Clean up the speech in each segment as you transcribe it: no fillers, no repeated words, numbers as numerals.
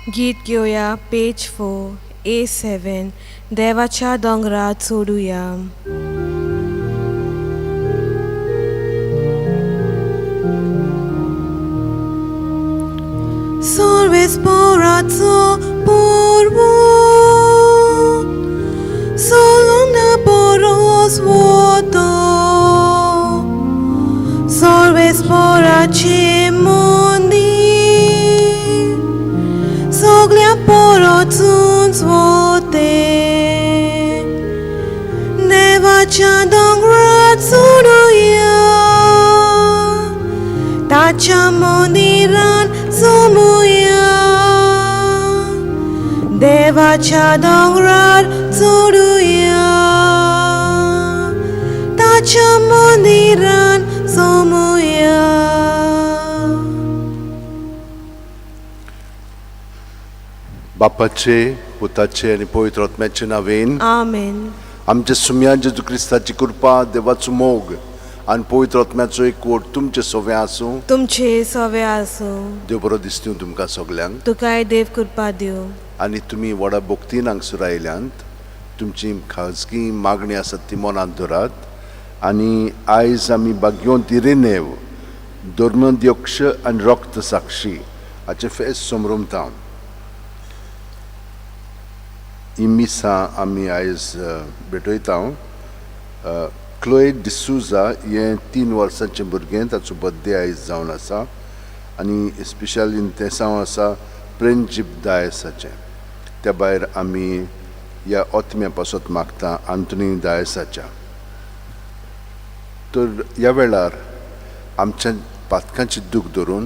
गीत घेवया पेज 4 A7 देवाच्या दोंगरार चडुया. सर्वेस्पराचो पोरवो सोलून पोरोस वतो सर्वेस्पराचे मंदीर सगळ्या पोरोचून वते देवाच्या दोंगरार चडुया ताच्या मंदिरान जमुया देवाच्या दोंगरार चडुया ताच्या मंदिरान जमुया. बापाचे पुताचे आनी पवित्र आत्म्याचे नांवेन आमेन. आमच्या सुम्या जेजू क्रिस्ताची कृपा, देवाचो मोग आनी पवित्र आत्म्याचो एकवट तुमचे सोवे आसूं. तुमचे सवे आसूं. देव बरो दिसता तुमकां सगल्यांक. तुकाय देव कृपा दिवं. आनी तुमी व्हडा भक्तीन हांगसर आयल्यांत, तुमची खाजगी मागणी आसात ती मनांत धरात. आनी आयज आमी भाग्योंत इरेनेव धर्माध्यक्ष आनी रक्त साक्षी हाचें फेस्त समरमता. ही मिसां आमी आयज भेटयता. क्लोए डिसूजा हें 3 वर्सांचें भुरगें, ताचो बर्थडे आयज जावन आसा. आनी स्पेशल इंतेसांव आसा प्रेंजीप दायसाचें. त्या भायर आमी ह्या ओतम्या पासत मागता आंतोनी दायसाच्या. तर ह्या वेळार आमच्या पातकांची दूख धरून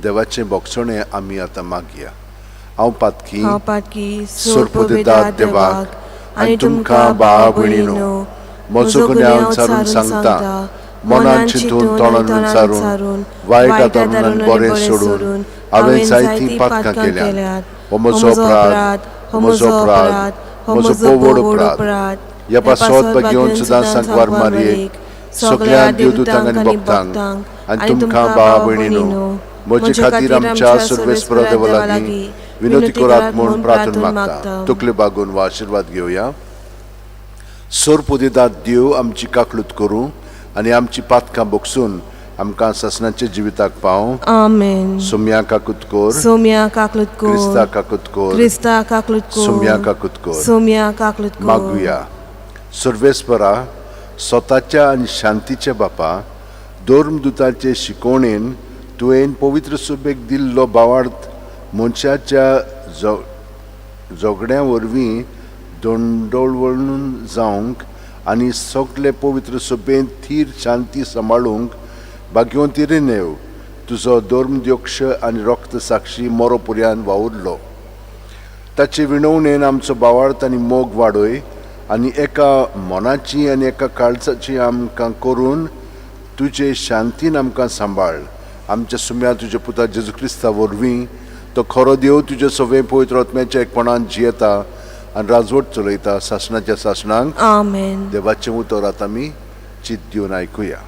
देवाचें बोगसणें आमी आतां मागया. हांव पातकी हांव पातकी सोरपोदेदाद देवाक आनी तुमकां भाव भयणीनो म्हजो गुन्यांव विचारून सांगता, मनान चिंतून तोंडान विचारून वायट आदारून आनी बरें सोडून हांवें जायतीं पातकां केल्यांत. हो म्हजो अपराध, हो म्हजो अपराध, हो म्हजो भोव अपराध. ह्या पासत भाग्योवन सदां सांकवार मारयेक सगळ्या देवदूतांक आनी भक्तांक आनी तुमकां भाव भयणीनो म्हजे खातीर आमच्या सर्वेस्परा देवा लागीं विनोती करात म्हूण प्रार्थना मागता. तकल्यो बागोवन वा आशिर्वाद घेवया. सोरपोदेदाद देव आमची काकलूत करूं आनी आमची पातकां बोगसून आमकां सासणाच्या जिविताक पावं. आमेन. सोम्या काकूत कोर, सोम्या काकलूत कोर, क्रिस्ता काकूत कोर, क्रिस्ता काकलूत कोर, सोम्या काकूत कोर. सोम्या काकलूत कोर. मागुया. सर्वेस्परा स्वताच्या आनी शांतीच्या बापा, धर्मदुताचे शिकवणेन तुवें पवित्र सुबेक दिल्लो भावार्थ मनशाच्या झगड्या वरवीं दंडोळवळून जावंक आनी सगळे पवित्र सभेंत थीर शांती सांबाळूंक भाग्योंत इरेनेव तुजो धर्मध्यक्ष आनी रक्त साक्षी मोरो पुर्यान वावुरलो. ताचे विणवणेन आमचो भावार्थ आनी मोग वाडय आनी एका मनाची आनी एका काळजाची आमकां करून तुजे शांतीन आमकां सांबाळ. आमच्या सुम्या तुज्या पुता जेजू क्रिस्ता वरवीं तो खरो देव तुज्या सगळे पवित्र आत्म्याच्या एकपणान जियेता आनी राजवट चलयता सासणाच्या सासणांक. आमेन. देवाचें उतर आतां आमी चित दिवन आयकुया.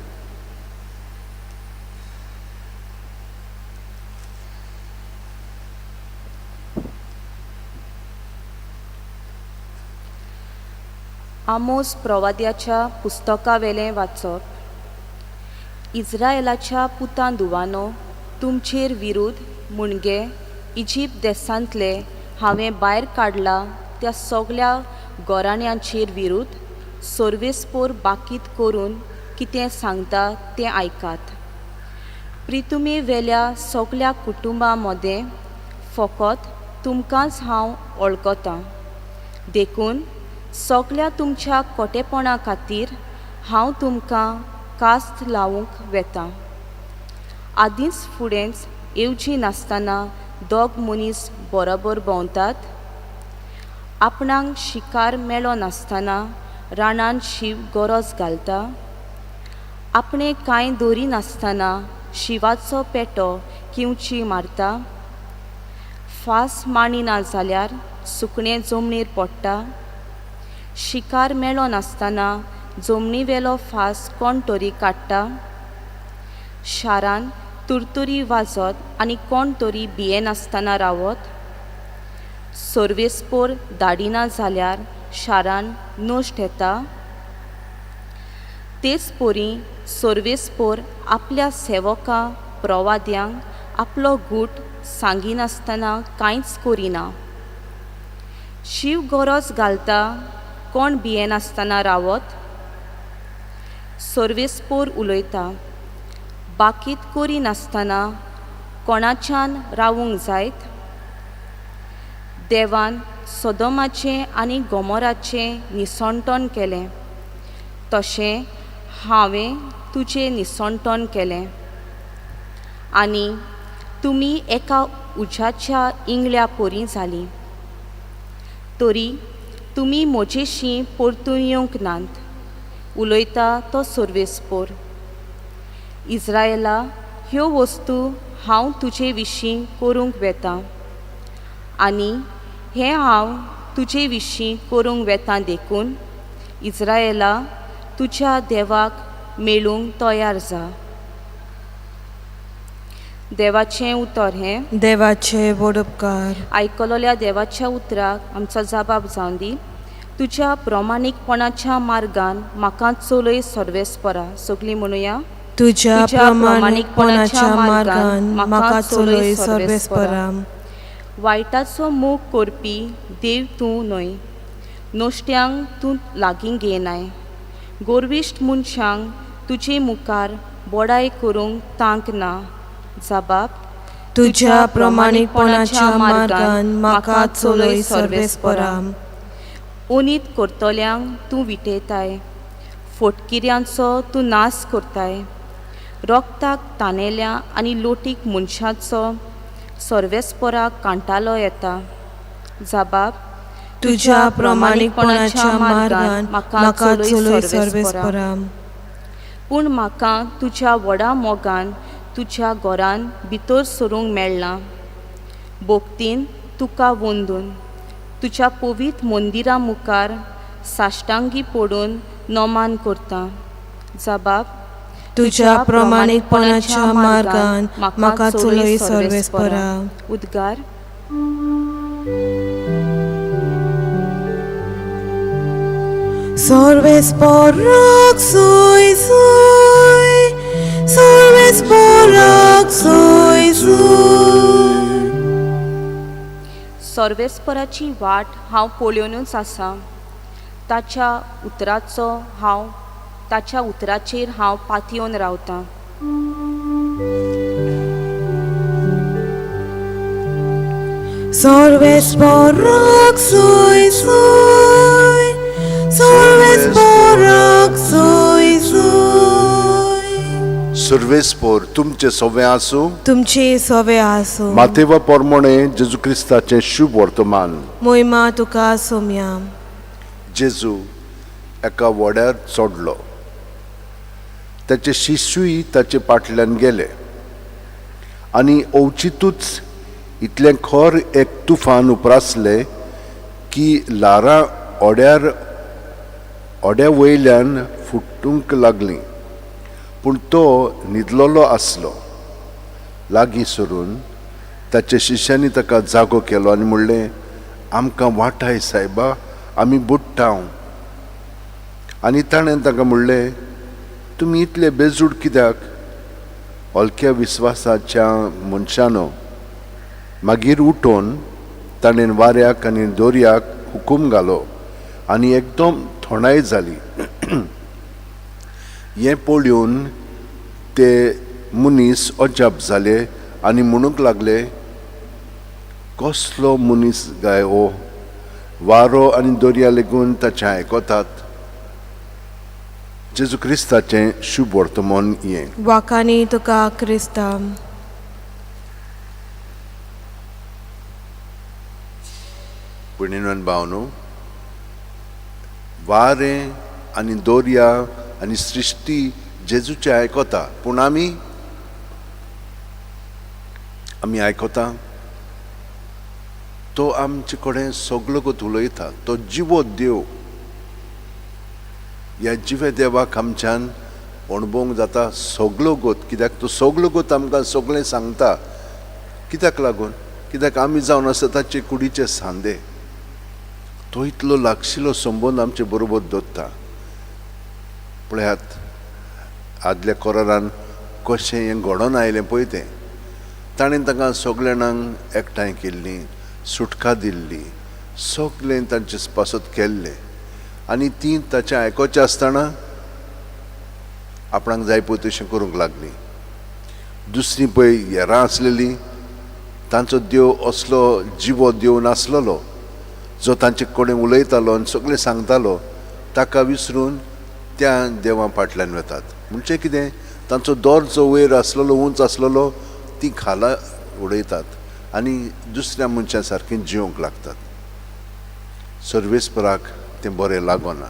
आमोस प्रवाद्याच्या पुस्तकावेलें वाचप. इस्रायलाच्या पुतां दुवानो, तुमचेर विरुद्ध मुणगे इजिप्त देशांतले हांवें भायर काडला त्या सगल्या गोराण्यांचेर विरुद्ध सर्वेस्पोर बाकीत करून कितें सांगता तें आयकात. प्रितुमे वेल्या सगल्या कुटुंबां मदें फकत तुमकांच हांव वळखतां, देखून सगल्या तुमच्या कोटेपणा खातीर हांव तुमकां कास्त लावूंक वेता. आदींच फुडेंच येवजी नासतना दोग मनीस बरोबर भोंवतात. आपणाक शिकार मेळो नासतना रानान शींव गरज घालता. आपणें कांय दवरी नासतना शिंवाचो पेटो किंवची मारता. फास मांडिना जाल्यार सुकणें जमनीर पडटा. शिकार मेळो नासतना जमनीवेलो फास कोण तरी काडटा. शारान तुरतुरी वाजत आनी कोण तरी भियेनासतना रावत. सर्वेस्पोर धाडिना जाल्यार शारान नश्ट येता. तेच परी सर्वेस्पोर आपल्या सेवका प्रवाद्यांक आपलो गूट सांगिनासतना कांयच करिना. शीव गरज घालता कोण भियेनासतना रावत. सर्वेस्पोर उलयता बाकीत करिनासतना कोणाच्यान रावूंक जायत. देवान सदोमाचें आनी गोमोराचें निसणटण केलें तशें हांवें तुजें निसणटण केलें आनी तुमी एका उज्याच्या इंगळ्या परी जालीं. तरी तुमी म्हजेशी परतून येवंक नात, उलयता तो सर्वेस्पोर. इज्रायला, ह्यो वस्तू हांव तुजे विशीं करूंक वेतां आनी हें हांव तुजे विशीं करूंक वेतां देखून इज्रायला तुज्या देवाक मेळूंक तयार जा. देवाचें उतर हें. देवाचे व्हड उपकार. आयकलोल्या देवाच्या उतराक आमचो जबाब जावन दी. तुज्या प्रमाणीकपणाच्या मार्गान म्हाका चलय सर्वेस्परा. सगळीं म्हणुया. तुज्या प्रमाणीकपणाच्या मार्गान म्हाका चलय सर्वेस्परा. वायटाचो मोग करपी देव तूं न्हय, नश्ट्यांक तूं लागीं घेनाय. गोरविश्ट मनशांक तुजे मुखार बडाय करूंक तांक ना. जबाब. तुज्या प्रमाणीकपणाच्या मार्गान म्हाका चलय सर्वेस्परा. ओनीत करतल्यांक तूं विटयताय, फोटकिऱ्यांचो तूं नाश करताय. रोगताक तानेल्या आनी लोटीक मनशाचो सर्वेस्पराक कांटालो येता. जबाब. तुज्या प्रमाणीकपणाच्या मार्गान म्हाका चलय सर्वेस्परा. पूण म्हाका तुज्या व्हडा मोगान तुज्या घरान भितर सरूंक मेळना. भोक्तीन तुका वंदून तुज्या पवित्र मंदिरा मुखार साश्टांगी पडून नमान करता. जबाब. तुज्या प्रमाणीकपणाच्या मार्गान म्हाका चलय सर्वेस्परा. उद्गार. सर्वेस्पराक सोय सोय, सर्वेस्पराक सोय सोय. सर्वेस्पराची वाट हांव पळोवनूच आसा. ताच्या उतराचो हांव ताच्या उतराचेर हांव पातयेवन रावतां. सर्वेस्पराक सोय सोय, सर्वेस्पराक सोय सोय. सर्वेस्पोर तुमचे सवे आसूं. तुमचे सवे आसूं. मातेवा पोरमोणे जेजू क्रिस्ताचें शुभ वर्तमान. मोहिमा तुका सोम्या. जेजू एका व्हड्यार चडलो. ताचे शिशूय ताचे फाटल्यान गेले आनी अवचितूच इतलें खर एक तुफान उप्रासलें की ल्हारां ओड्यार ओड्या वयल्यान फुटूंक लागलीं. पूण तो न्हिदलेलो आसलो. लागीं सरून ताच्या शिश्यांनी ताका जागो केलो आनी म्हणलें, आमकां वाटाय सायबा, आमी बुडटा. आनी ताणें ताका म्हणलें, तुमी इतले बेजूड कित्याक, हलक्या विस्वासाच्या मनशानो. मागीर उठोवन ताणें वाऱ्याक आनी दर्याक हुकूम घालो आनी एकदम थंडाय जाली. हें पळोवन ते मनीस अजाप जाले आनी म्हणूंक लागले, कसलो मनीस गाय हो, वारो आनी दर्या लेगून ताचें आयकतात. जेजू क्रिस्ताचें शुभ वर्तमान हें. वाकानी तुका क्रिस्ता. भयणीन भावनो, वारें आनी दर्या आनी सृश्टी जेजूचें आयकता, पूण आमी आमी आयकता? तो आमचे कडेन सगलो गत उलयता. तो जिवो देव. ह्या जिव्या देवाक आमच्यान अणभवंक जाता सगलो गत, कित्याक तो सगलो गत आमकां सगळें सांगता. कित्याक लागून? कित्याक आमी जावन आसा ताचे कुडीचे सांदे. तो इतलो लागशिलो संबंद आमचे बरोबर दवरता. पळयात आदल्या कोरारान कशें हें घडोवन आयलें पळय तें. ताणें तांकां सगल्या जाणांक एकठांय केल्लीं, सुटका दिल्ली, सगळें तांचे पासत केल्लें आनी तीं ताचें आयकोचें आसतना आपणाक जाय पळय तशें करूंक लागलीं. दुसरी पळय हेरां आसलेलीं, तांचो देव असलो जिवो देव नासलेलो जो तांचे कडेन उलयतालो आनी सगळें सांगतालो, ताका विसरून त्या देवां फाटल्यान वतात. म्हणजे कितें, तांचो दर जो वयर आसलेलो, उंच आसलेलो, ती खाला उडयतात आनी दुसऱ्या मनशां सारकीं जिवंक लागतात. सर्वेस्पराक तें बरें लागना,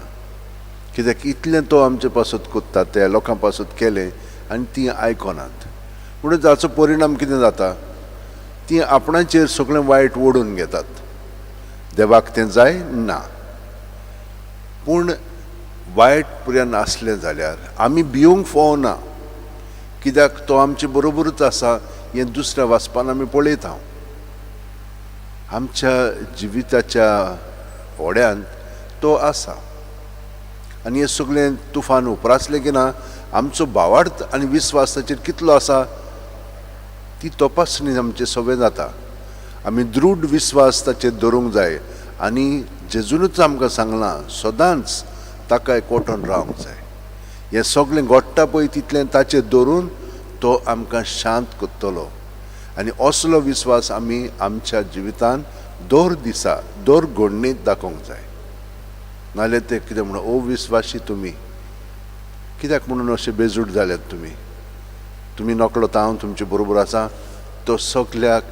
कित्याक इतलें तो आमचे पासत कोत्ता, त्या लोकां पासत केलें आनी तीं आयकनात. म्हणून ताचो परिणाम कितें जाता, तीं आपणाचेर सगळें वायट ओडून घेतात. देवाक तें जाय ना. पूण वायट पर्यंत आसलें जाल्यार आमी भिवंक फावना, कित्याक तो आमचे बरोबरूच आसा हें दुसऱ्या वाचपान आमी पळयता. आमच्या जिविताच्या होड्यांत तो आसा आनी हें सगळें तुफान उप्रासलें की ना आमचो भावार्थ आनी विस्वास ताचेर कितलो आसा ती तपासणी आमचें सगळें जाता. आमी दृढ विस्वास ताचेर दवरूंक जाय आनी जेजूनच आमकां सांगलां सदांच ताका एकवटून रावंक जाय. हें सगळें घडटा पळय तितलें ताचेर दवरून तो आमकां शांत करतलो आनी असलो विस्वास आमी आमच्या जिवितान दर दिसा दर घडणीत दाखोवंक जाय. नाल्यार ते कितें म्हणून ओ विस्वाशी तुमी कित्याक म्हणून अशें बेजूड जाल्यात तुमी, तुमी नकळो हांव तुमचे बरोबर आसा. तो सगल्याक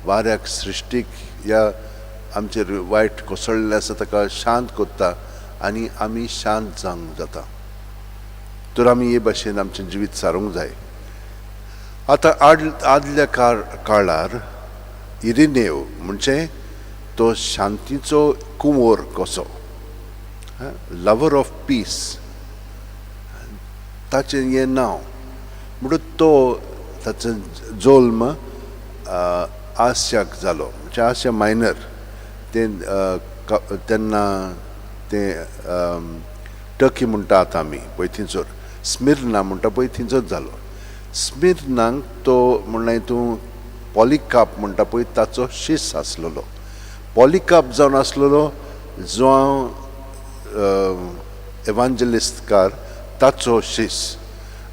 वाऱ्याक सृश्टीक ह्या आमचेर वायट कोसळिल्लें आसा ताका शांत करता आनी आमी शांत जावंक जाता. तर आमी हे भाशेन आमचें जिवीत सारूंक जाय. आतां आदल्या काळार इरिनेव म्हणजे तो शांतीचो कुंवर कसो, लवर ऑफ पीस ताचें हें नांव. म्हणून तो ताचो जल्म आसियाक जालो, म्हणजे आसिया मायनर तें तेन्ना तें टर्की म्हणटा आतां आमी पळय थंयसर, स्मिर्ना म्हणटा पळय थंयसर जालो. स्मिर्नाक तो म्हणल्यार तूं पॉलिकाप म्हणटा पळय ताचो शिस आसलेलो. पॉलिकाप जावन आसलेलो जो एवांजलिस्टकार ताचो शिस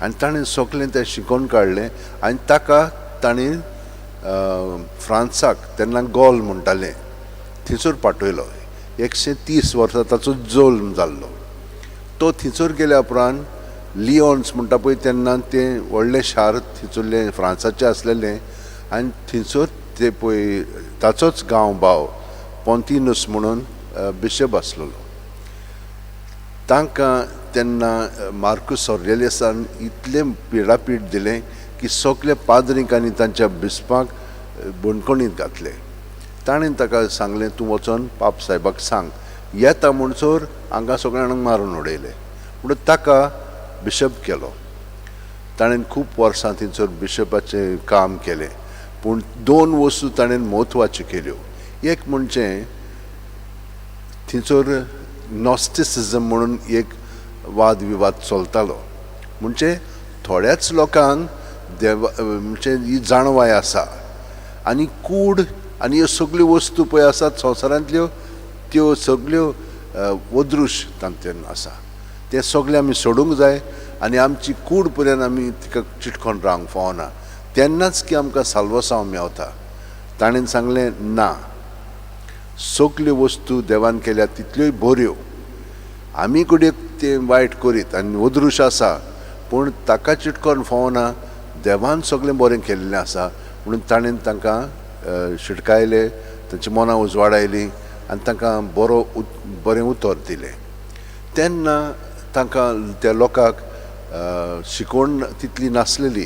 आनी ताणें सगळें तें शिकोवन काडलें आनी ताका ताणें फ्रांसाक तेन्ना गोल म्हणटालें थंयसर पाठयलो. 130 वर्सां ताचो जल्म जाल्लो. तो थंयसर गेल्या उपरांत लियोन्स म्हणटा पळय तेन्ना तें व्हडलें शार थंयसरलें फ्रांसाचें आसलेलें आनी थंयसर ते पळय ताचोच गांव भाव पोंतिनूस म्हणून बिशप आसलेलो. तांकां तेन्ना मार्कूस ऑरेलियसान इतलें पिडापीड दिलें की सगळे पाद्रींक आनी तांच्या बिस्पाक बणकणींत घातले. ताणें ताका सांगलें तूं वचोन पाप साहेबाक सांग, येता म्हणसर हांगा सगळ्या जाणांक मारून उडयले. म्हणून ताका बिशप केलो. ताणें खूब वर्सां थंयसर बिशपाचें काम केलें. पूण दोन वस्तू ताणें म्हत्वाच्यो केल्यो. एक म्हणजे थंयसर नॉस्टिसिजम म्हणून एक वाद विवाद चलतालो, म्हणजे थोड्याच लोकांक देवा म्हणजे ही जाणवाय आसा आनी कूड आनी ह्यो सगल्यो वस्तू पळय आसात संवसारांतल्यो त्यो सगल्यो अदृश्य तांतल्यान आसा, तें सगळें आमी सोडूंक जाय आनी आमची कूड पर्यंत आमी तिका चिटकोन रावंक फावना, तेन्नाच की आमकां साल्वसांव मेवता. ताणें सांगलें ना, सगल्यो वस्तू देवान केल्या तितल्योय बऱ्यो, आमी कडेन तें वायट करीत आनी अदृश्य आसा पूण ताका चिटकोन फावना, देवान सगळें बरें केल्लें आसा. म्हणून ताणें तांकां शिटकायले, तांची मनां उजवाडायलीं आनी तांकां बरो बरें उतर दिलें. तेन्ना तांकां त्या लोकांक शिकवण तितली नासलेली,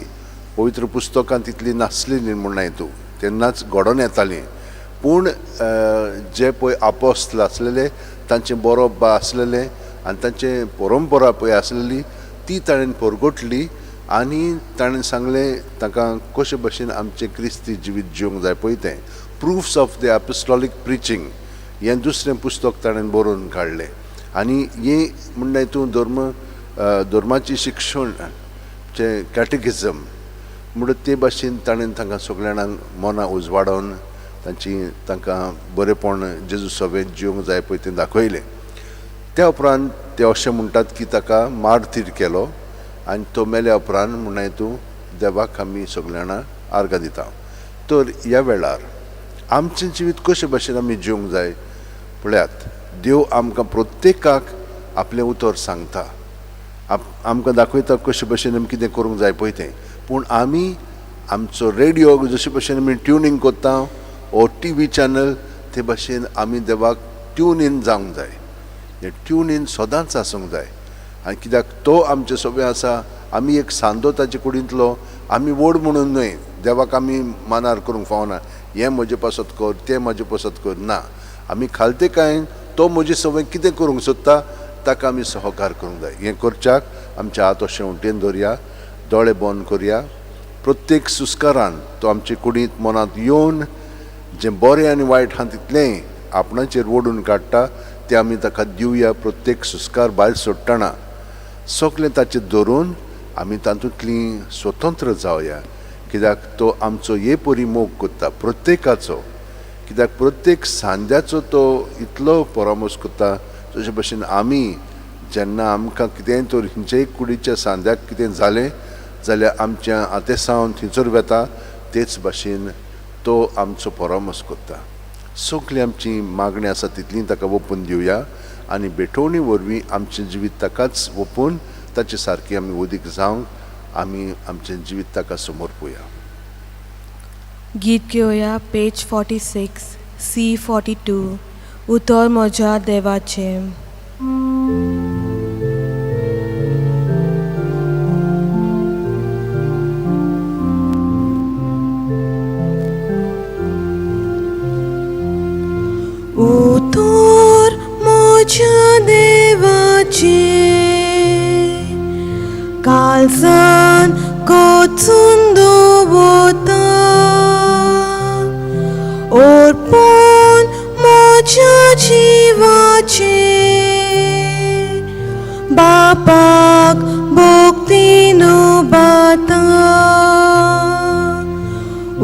पवित्र पुस्तकां तितली नासलेली म्हूण तूं तेन्नाच घडोवन येतालीं. पूण जे पळय आपोस्ल आसलेले तांचें बरोवप आसलेलें आनी तांचे परंपरा पळय आसलेली ती ताणें परगटली आनी ताणें सांगलें तांकां कशे भशेन आमचें क्रिस्ती जिवीत जिवंक जाय पळय तें. Proofs of the Apostolic Preaching हें दुसरें पुस्तक ताणें बरोवन काडलें. आनी हें म्हणल्यार तूं धर्म धर्माची शिक्षण चें कॅटेकिजम म्हणटा ते भाशेन ताणें तांकां सगल्या जाणांक मनां उजवाडोवन तांची तांकां बरेपण जेजू सभेंत जिवंक जाय पळय तें दाखयलें. त्या उपरांत ते अशें म्हणटात की ताका मारतीर केलो आनी तो मेल्या उपरांत म्हणून तूं देवाक आमी सगल्या जाणां आर्गां दिता. तर ह्या वेळार आमचें जिवीत कशे भाशेन आमी जिवंक जाय पळयात, देव आमकां प्रत्येकाक आपलें उतर सांगता, आमकां दाखयता कशे भाशेन आमी कितें करूंक जाय पळय तें. पूण आमी आमचो रेडियो जशे भाशेन आमी ट्युनींग करता ओ टी व्ही चॅनल ते भाशेन आमी देवाक ट्यून इन जावंक जाय. हें ट्यून इन सदांच आसूंक जाय. आनी कित्याक तो आमचे सोबे आसा, आमी एक सांदो ताचे कुडींतलो, आमी व्हड म्हणून न्हय देवाक आमी मानार करूंक फावना, हें म्हजें पासत कर तें म्हजें पासत कर ना, आमी खालते कांय तो म्हजे सवय कितें करूंक सोदता ताका आमी सहकार करूंक जाय. हें करच्याक आमचे हात अशें उंटेन धरया, दोळे बंद करया. प्रत्येक सुस्कारान तो आमचे कुडींत मनांत येवन जें बरें आनी वायट आहा तितलेंय आपणाचेर ओडून काडटा तें आमी ताका दिवया. प्रत्येक सुस्कार भायर सोडटना सगळें ताचेर धरून आमी तातूंतलीं स्वतंत्र जावया, कित्याक तो आमचो हे परी मोग करता प्रत्येकाचो, कित्याक प्रत्येक सांद्याचो तो इतलो परामर्श करता. जशे भशेन आमी जेन्ना आमकां कितेंय तर खंयच्याय कुडीच्या सांद्याक कितें जालें जाल्यार आमच्या आतेसावन थंयसर वेता, तेच भाशेन तो आमचो परामर्श करता. सगळीं आमची मागणी आसा तितली ताका ओपून दिवया आनी भेटवणी वरवीं आमचें जिवीत ताकाच ओपून ताचे सारकें आमी उदीक जावंक आमी आमचें जिवीत ताका समर्पुया. गीत घेवया पेज 46 C 42 उतर म्हज्या देवाचें. उतर म्हज्या देवाचें काळजान कोचून दवरता, अर्पण म्हज्या जिवाचें बापाक भक्तीन उबारता.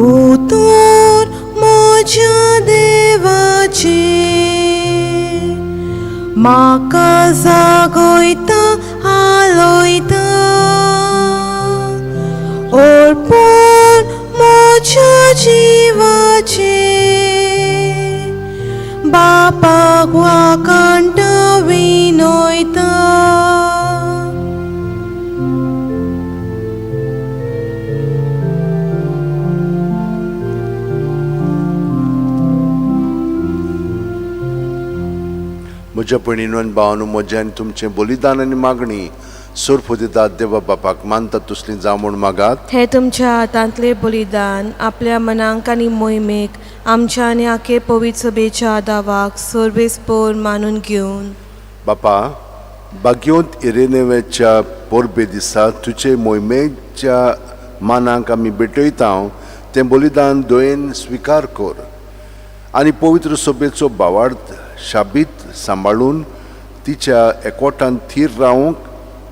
उतर म्हज्या देवाचें म्हाका जागयता हालयता, अर्पण म्हज्या जिवाचें बापाक वाखाणटा विनयता. म्हज्या भयणीनो आनी भावांनो, म्हजें आनी तुमचें बलिदान आनी मागणी सोर्प दितात देवा बापाक मानतात तसली जावं म्हूण मागात. हे तुमच्या हातांतलें बलिदान आपल्या मनांक आनी मोहिमेक आमच्या आनी आखे पवित्र सभेच्या दावाक सर्वेस्पोर मानून घेवन. बापा, बागयोंत इरेनेवेच्या परबे दिसा तुजे मोहिमेच्या मानाक आमी भेटयता तें बलिदान दयेन स्विकार कर आनी पवित्र सभेचो भावार्थ शाबीत सांबाळून तिच्या एकवटान थीर रावंक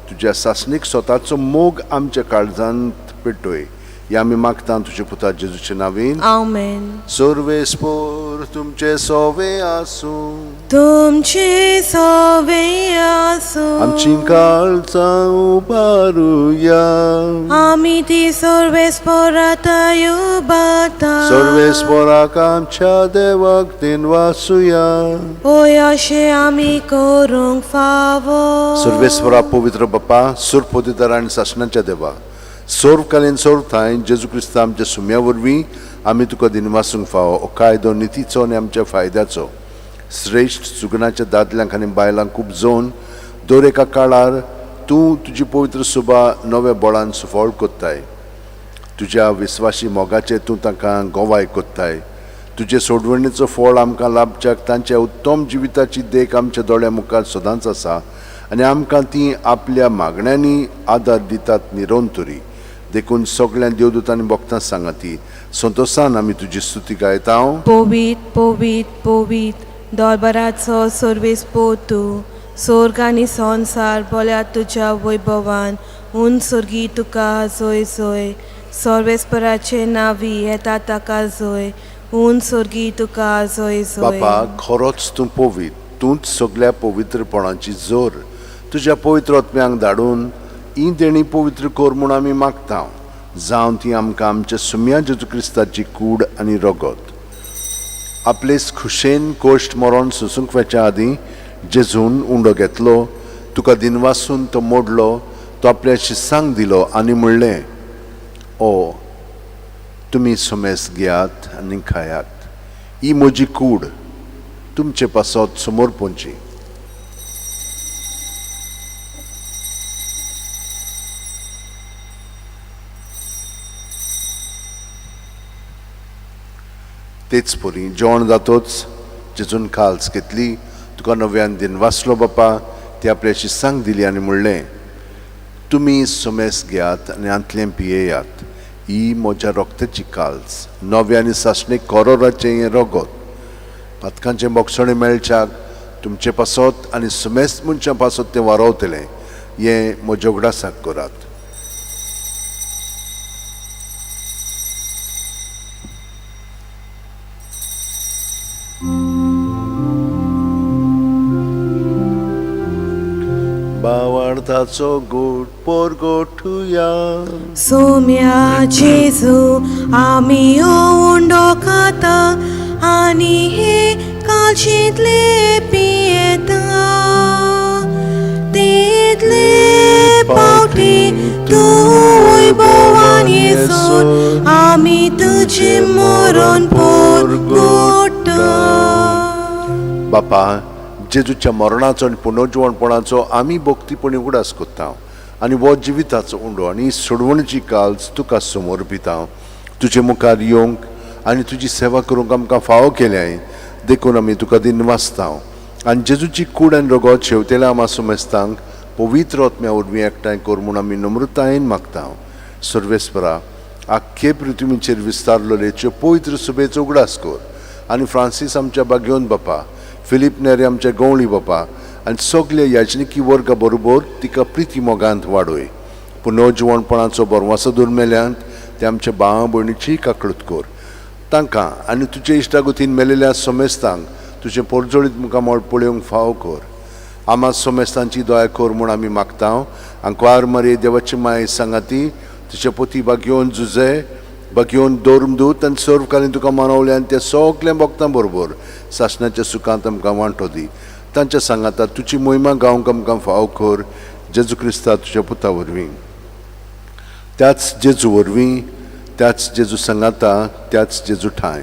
तुज्या सासणीक स्वताचो मोग आमच्या काळजांत पेटय. हे आमी मागता तुज्या पुता जेजूचे नांवेन. आमेन. सर्वेस्पोर तुमचे सोवे आसूं. तुमचे सोवे आसूं. आमची काळजां उबारुया. आमी ती सर्वेस्पोराताय उबारता. सर्वेस्पोराक आमच्या देवाक दिनवासुया. ओय अशें आमी करूंक फावो. सर्वेस्वरा पवित्र बापा, सुरपोदिदार आनी सासणाच्या देवा, सर्वकालीन सर्व ठांय जेजू क्रिस्ता आमच्या सुम्या वरवीं आमी तुका दिनवासूंक फावो. हो कायदो नितीचो आनी आमच्या फायद्याचो श्रेश्ठ सुगणाच्या दादल्यांक आनी बायलांक खूब जोवन दर एका काळार तूं तुजी पवित्र सुबा नव्या बळान सुफळ कोत्ताय. तुज्या विस्वाशी मोगाचें तूं तांकां गोवाय कोत्ताय. तुजे सोडवणीचो फळ आमकां लाभच्याक तांच्या उत्तम जिविताची देख आमच्या दोळ्या मुखार सदांच आसा आनी आमकां ती आपल्या मागण्यांनी आदार दितात निरंतरी. देखून सगळ्या देवदूतांनी भक्तां सांगाती संतोसान आमी तुजी स्तुती गायता. पवीत पवीत पवीत दरबाराचो सर्वेस पोतू, स्वर्ग आनी संवसार बोल्या तुज्या वैभवान. उन स्वर्गी तुका जोय जोय. सर्वेस्पराचे नावी येता ताका जोय. उन स्वर्गी तुका जोय जोय. बापा, खरोच तूं पवित्र, तूंच सगळ्या पवित्रपणाची जोर. तुज्या पवित्र आत्म्यांक धाडून ही देणी पवित्र कर म्हूण आमी मागता, जावन ती आमकां आमच्या सुम्या जेजू क्रिस्ताची कूड आनी रगत. आपलेच खुशेन कोश्ट मरण सोसूंक वचच्या आदीं जेजून उंडो घेतलो, तुका दिनवासून तो मोडलो, तो आपल्या शिसांक दिलो आनी म्हणलें, ओ तुमी सुमेस घेयात आनी खायात, ही म्हजी कूड तुमचे पासत समोर पोंची. तेच परी जेवण जातोच जेजून काल्स घेतली, तुका नव्यान दिनवासलो बापा, ती आपल्या शिसांक दिली आनी म्हणलें, तुमी सुमेस घेयात आनी आंतलें पियेयात, ही म्हज्या रोगताची काल्स, नव्या आनी सासणीक कोरोराचें हें रगत, पातकांचें बोगसणें मेळच्याक तुमचे पासत आनी सुमेस्त मनशां पासत तें वारोवतलें, हें म्हज्या उगडासाक करात. बावार्थाचो गोड पोरगोठुया. सोम्या जेजू आमी उंडो खाता आनी हे कालशेंतले पियेता, तितले पावटी तूं वैभवान येसून आमी तुजें मरण पोरगोटा. बापा, जेजूच्या मरणाचो आनी पुनर्जिवणपणाचो आमी भक्तीपणी उगडास करता आनी हो जिविताचो उंडो आनी सोडवणीची काल्स तुका समर्पिता. तुजे मुखार येवंक आनी तुजी सेवा करूंक आमकां फावो केल्याय देखून आमी तुका दिनवासता आनी जेजूची कूड आनी रगत शेवतेल्या आमा सुमेस्तांक पवित्र आत्म्या वरवीं एकठांय कर म्हूण आमी नम्रतायेन मागता. सर्वेस्परा, आख्खे पृथ्वीचेर विस्तारलेलेच्यो पवित्र सुबेचो उगडास कर आनी फ्रांसीस आमच्या बागेवन बापा, फिलीप नेरी आमच्या गवळी बापा आनी सगळे याजनिकी वर्गा बरोबर तिका प्रिती मोगांत वाडय. पुनर्जिवणपणाचो बरवासो दुर्मेल्यांत ते आमच्या भावा भयणीची काकळूत कर. तांकां आनी तुजे इश्टागतीन मेलेल्या सोमेस्तांक तुजें पोरजोळीत मुखामळ पळोवंक फावो कर. आमा सोमेस्तांची दया कर म्हूण आमी मागता. आंकवार मरे देवाची माय सांगाती तुजे पोती बागयोवन जुजे बागयोवन दोरमदूत आनी सर्वकालीन तुका मानवले आनी ते सगळें भक्तां बरोबर सासणाच्या सुखांत आमकां वांटो दी. तांच्या सांगाता तुजी मोहिमा गावंक आमकां फावो कर, जेजू क्रिस्ता तुज्या पुता वरवीं. त्याच जेजू वरवीं, त्याच जेजू सांगाता, त्याच जेजू ठांय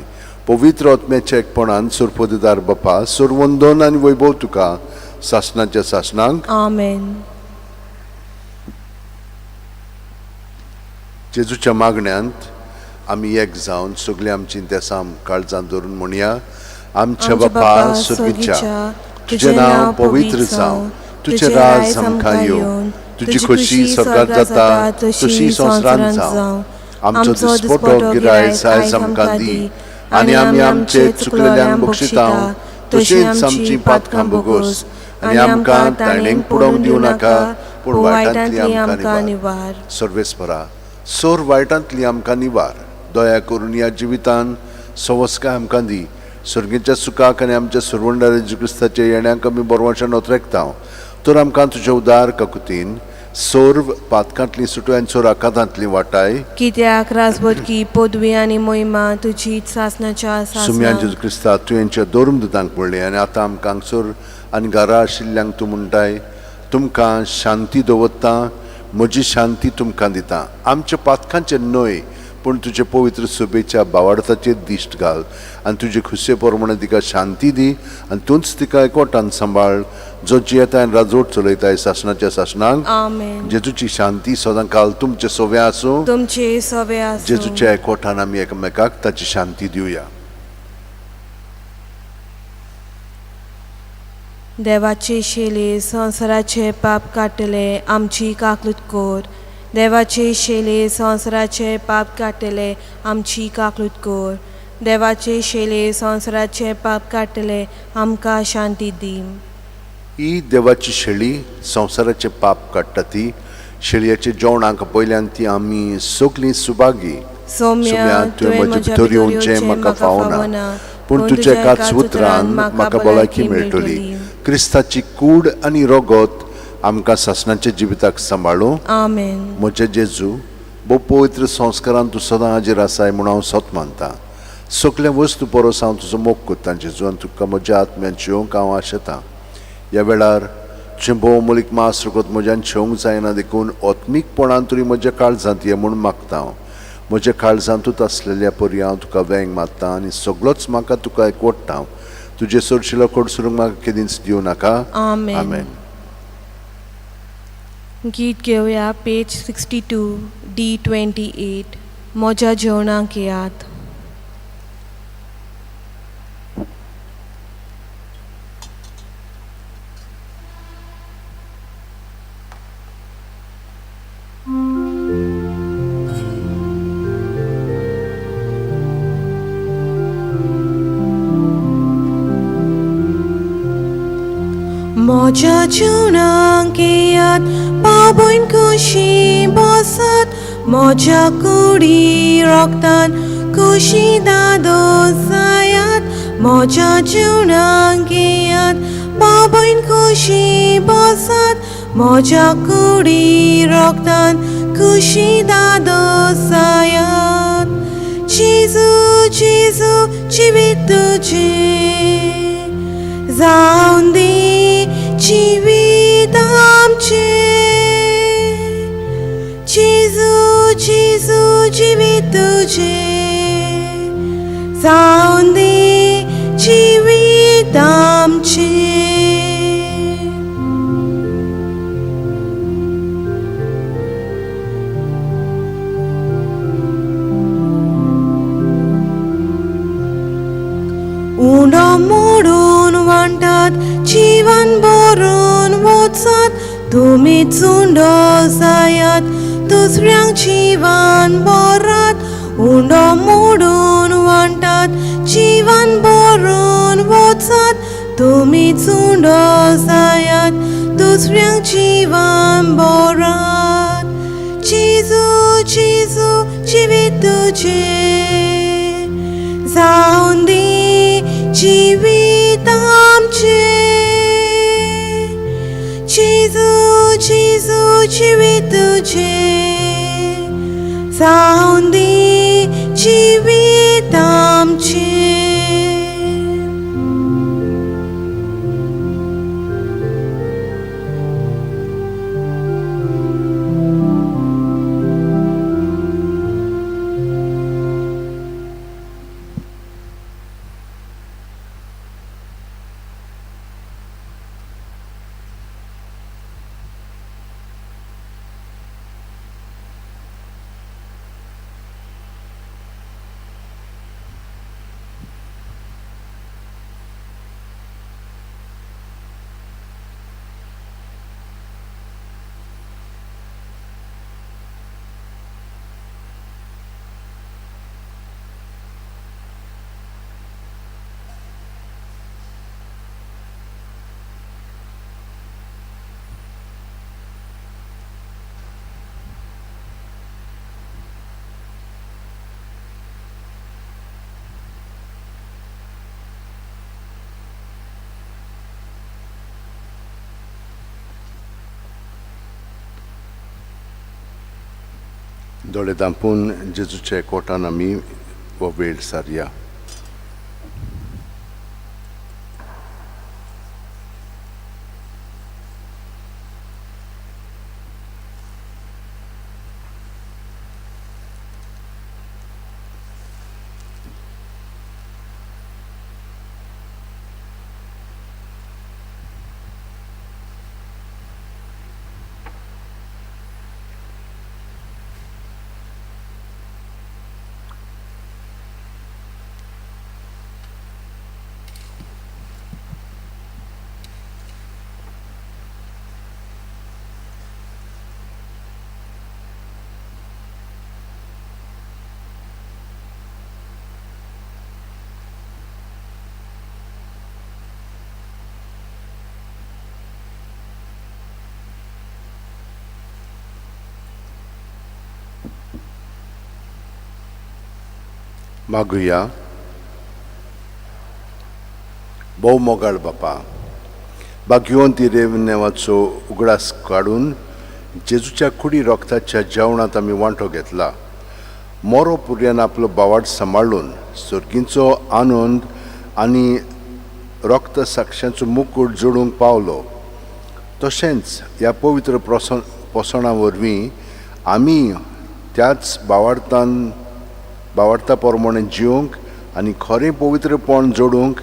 पवित्र आत्म्याच्या एकपणान सुरपदीदार बापा, सुरवंदन आनी वैभव तुका सासणाच्या सासणांक. आमेन. जेजूच्या मागण्यांत आमी एक जावन सगळीं आमची देसां काळजांत धरून म्हणया. आमच्या बापा सुर्गीच्या, तुजें नांव पवित्र जावं, तुजें राज आमकां येवं, तुजी खोशी स्वर्गात जाता तशी संवसारांत जावं. आमचो दिसपटो गिरायस आयज आमकां दी आनी आमी आमचे चुकलेल्यांक बक्षिता तशेंच आमची पातकां भोगोस आनी आमकां ताणेंक पुडोवंक दिवं नाका, पूण वायटांतली आमकां निवार. सर्वेस्परा, सोर वायटांतली आमकां निवार. दया करून ह्या जिवितान सवस्काय आमकां दी. सर्गेच्या सुखाक आनी आमच्या सुरवंडार जेजू क्रिस्ताच्या येण्याक आमी बरवाच्यान ओतरेकता. तर आमकां तुज्या उदार काकुतीन सर्व पातकांतली सुटो आनी सोर आकांतांतली वाटाय. कित्याक राजबोटकी पदवी आनी मोहिमा तुजी सासणाच्या सुम्यान सासणाक. जेजू क्रिस्ता, तुवेंच्या दोरमदूतांक पडली आनी आतां आमकां हांगसर आनी घरा आशिल्ल्यांक तूं म्हणटाय, तुमकां शांती दवरता, म्हजी शांती तुमकां दिता. आमच्या पातकांचेर न्हय पूण तुजे पवित्र सुबेच्या बावार्थाचेर दिश्ट घाल आनी तुजे खुशे प्रमाणे तिका शांती दी आनी तूंच तिका एकवटान सांबाळ, जो जियेता आनी राजवट चलयताय सासणाच्या सासणाक. आमेन. जेजूची शांती सदां काल तुमचे सोवे आसूं. तुमचे सवे आसूं. जेजूच्या एकवटान आमी एकामेकाक ताची शांती दिवया. देवाचे शेले संवसाराचे पाप काडटले, आमची काकलूत कर. देवाचे शेले संवसाराचे पाप काडटले आमची काकलूत कर. देवाचे शेले संवसाराचे पाप काडटले आमकां शांती दी. ही देवाची शेळी संवसाराचे पाप काडटा ती शेळयेच्या जेवणाक पयल्यान ती आमी सगळीं सुभागी. सोम्या, तुवें म्हज्या भितर येवचें म्हाका फावना, पूण तुज्या एकाच उतरान म्हाका भलायकी मेळटली. क्रिस्ताची कूड आनी रगत आमकां सासणाच्या जिविताक सांबाळूं. आमेन. म्हजे जेजू, भोव पवित्र संस्कारान तूं सदां हाजीर आसाय म्हूण हांव सत मानतां. सगल्या वस्तू परस हांव तुजो मोग करतां जेजू, आनी तुका म्हज्या आत्म्यान शेवंक हांव आशेतां. ह्या वेळार तुजें भोव मोलीक मास रगत म्हज्यान शेवंक जायना, देखून आत्मीकपणान तरी म्हज्या काळजांत ये म्हूण मागता हांव. म्हज्या काळजांतूच आसलेल्या परी हांव तुका वेंग मारता आनी सगळोच म्हाका तुका एकवटता. तुजे सरशिलो कडसरूंक म्हाका केदींच दिवं नाका. आमेन. आमेन. गीत घेवया पेज 62 D 28 म्हज्या जेवणाक येयात. म्हज्या जेवणाक येयात, बाबून खोशी बसात, म्हज्या कुडी रोगतान खोशी दादोसायात. म्हज्या जेवणाक येयात, बाबून खोशी बसात, म्हज्या कुडी रोगतान खोशी दादोसायात. जेजू जेजू जिवीत तुजें जावन दी जिवीत आमचें. जेजू जेजू जिवीत तुजें जावन दी जिवीत आमचें. उंडो मोडून वांटात, जिवन भरून वचात, तुमी चुंडो जायात, दुसऱ्यांक जिवन भरात. उंडो मोडून वांटात, जिवन भरून वचात, तुमी चुंडो जायात, दुसऱ्यांक जिवन भरात. जेजू जेजू जिवीत तुजें जावन दी जिवीत आमचें. जेजू जेजू जिवीत तुजें जावन दी जिवीत आमचें. दोळे धांपून जेजूच्या कोटान आमी हो वेळ सारया. मागुया. भोव मोगाळ बापा, भाग्यवंत रेवनेवाचो उगडास काडून जेजूच्या कुडी रोगताच्या जेवणांत आमी वांटो घेतला. मोरो पुर्यान आपलो बावाट सांबाळून सर्गींचो आनंद आनी रोक्त साक्षांचो मुकूट जोडूंक पावलो. तशेंच ह्या पवित्र पोसणा वरवीं आमी त्याच बावार्थान बावार्था प्रमाणे जिवंक आनी खरें पवित्रपण जोडूंक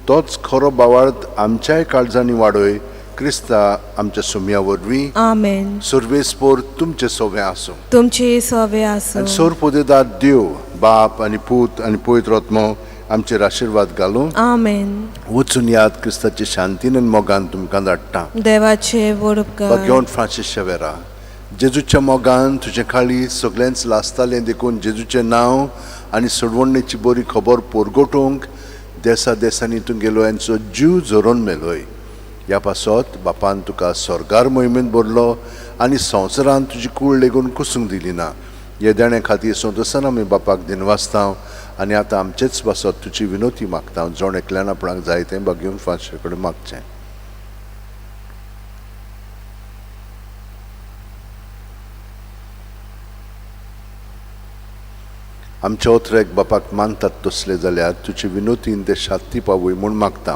तोच खरो बावार्थ आमच्याय काळजांनी वाडय. क्रिस्ता आमच्या सुमया वरवीं. आमेन. सर्वेस्पोर तुमचे सोवे आसूं. तुमचे सोवे आसूं. आनी सोर पोदेदार देव बाप आनी पूत आनी पवित्र आत्मो आमचेर आशिर्वाद घालूं. आमेन. वचून याद क्रिस्ताचे शांतीन आनी मोगान तुमकां धाडटा. देवाचे व्हड उपकार. भाग्यवंत फ्रांसीस शेवेरा, जेजूच्या मोगान तुजें काळीज सगळेंच लासतालें देखून जेजूचें नांव आनी सोडवणेची बरी खबर पोरगोटोवंक देसा देसांनी तूं गेलो यांचो जीव झरोवन मेलोय. ह्या पासत बापान तुका स्वर्गार मोहिमेंत भरलो आनी संवसारान तुजी कूळ लेगून कुसूंक दिली ना. हे देणे खातीर संतोसान आमी बापाक दिनवासता आनी आतां आमचेच पासत तुजी विनोती मागता. जण एकल्यान आपणाक जाय तें भाग्यवंत फ्रांसीसा कडेन मागचें. आमच्या ओत्रेक बापाक मानतात तसले जाल्यार तुजे विनोतीन ते शांती पावय म्हूण मागता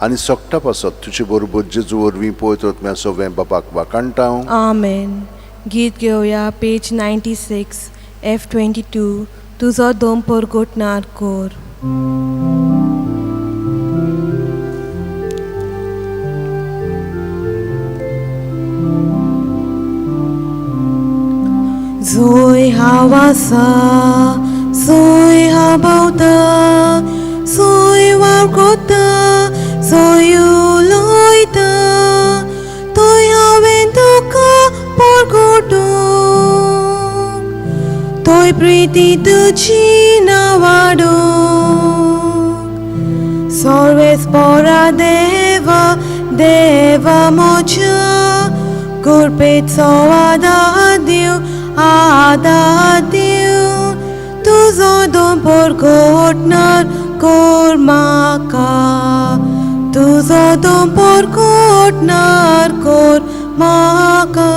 आनी सोगटा पासत तुजे बरोबर जेजू वरवीं पवित्र आत्म्या सोवें बापाक वाखाणटा. आमेन. गीत घेवया पेज 96 F22. तुजो दोम परगटणार कोर. जोय हांव आसा, जोय हांव भोंवता, जोय वावर कोता, जोय उलयता, थंय हांवें तुका परगटूंक, थंय प्रिती तुजी ना वाडूंक. सर्वेस्पोरा देवा, देवा म्हज्या, कृपेचो आदार दिव, आदार दिव, तुजो दोन परगटणार कोर म्हाका, तुजो दोन परगटणार कोर म्हाका.